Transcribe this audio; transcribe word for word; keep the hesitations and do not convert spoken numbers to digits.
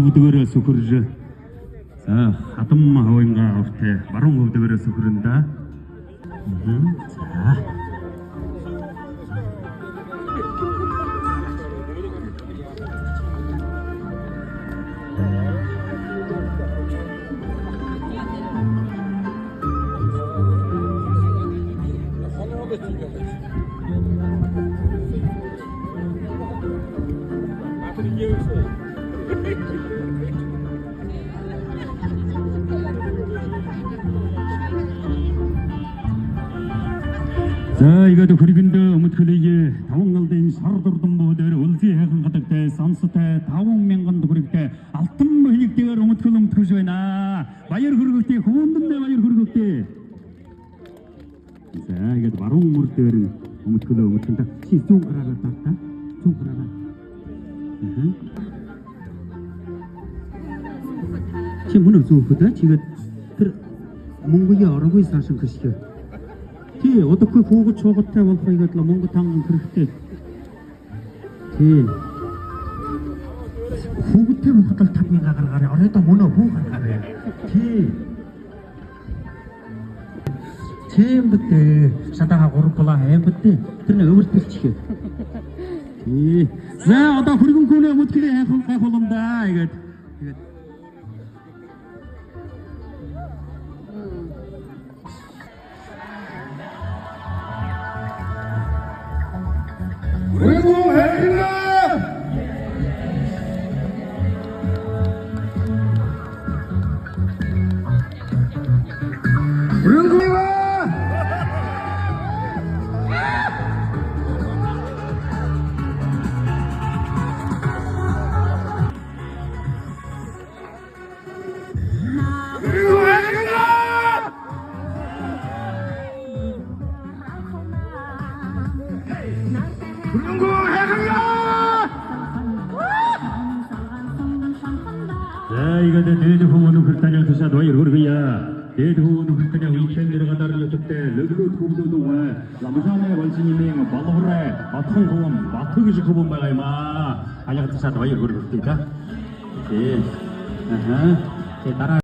Дээрээ сүхэржэ. За, хадам хойнгаа уртай баруун хуб дээрээ сүхэрнэ даа. Мгм. За. За, иигээд хүргэндөө Үмэдхэлые табан галдын шара дурдан бүһэдээр үлзы һайхан хатагтай, сансатай, табан мянган түхэригтэй алтан бэһэлигтэйгээр Үмэдхэл үмдэхэлжэ байна. Баяр хүргэгты, хүбүүндэмнай баяр хүргэгты. За, иигээд баруун мүр дээрэнь Үмэдхэлөө үмдэхэнь даа. Ши зүүн гараараа даа, та. Зүүн гараараа. Аха. Ши мүнөө зүүхэ даа. Ши иигээд тэрэ мүнгөө орогүй саашань хэшхэ. Тии, удахагүй хүүгэд шуугадтай болохо, иигээд лэ мүнгэ танган хэрэгтэй. Тии. Хүүгэдтэй болоходол табан мянга гаргаарай. Оройдоо мүнөө хүн гаргаарай. Тии. Тиимэ бэд даа. Шадаха гурбалаа һайн бэд даа. Тэрэнээ өвөртэлшэхэ. Тии. За, одоо хүргэн хүнэй Үмэдхэлые һайхан гайхуулнаб даа. Иигээд. Иигээд. За, иигээд дээдэ хүбүүн нүхэртэниие тушаад баяр хүргэе. Дээдэ хүбүүн нүхэртэниие үетэй нэрэ гадар нютагтай Лэглүүд хүбүүд угаа. Ламжаанай Балжинимын Балгурай Батхан хүбүүн, Бата гэжэ хүбүүн байгаа юм аа. Альга тушаад баяр хүргэгты даа. Тии. Аха. Тии, дараа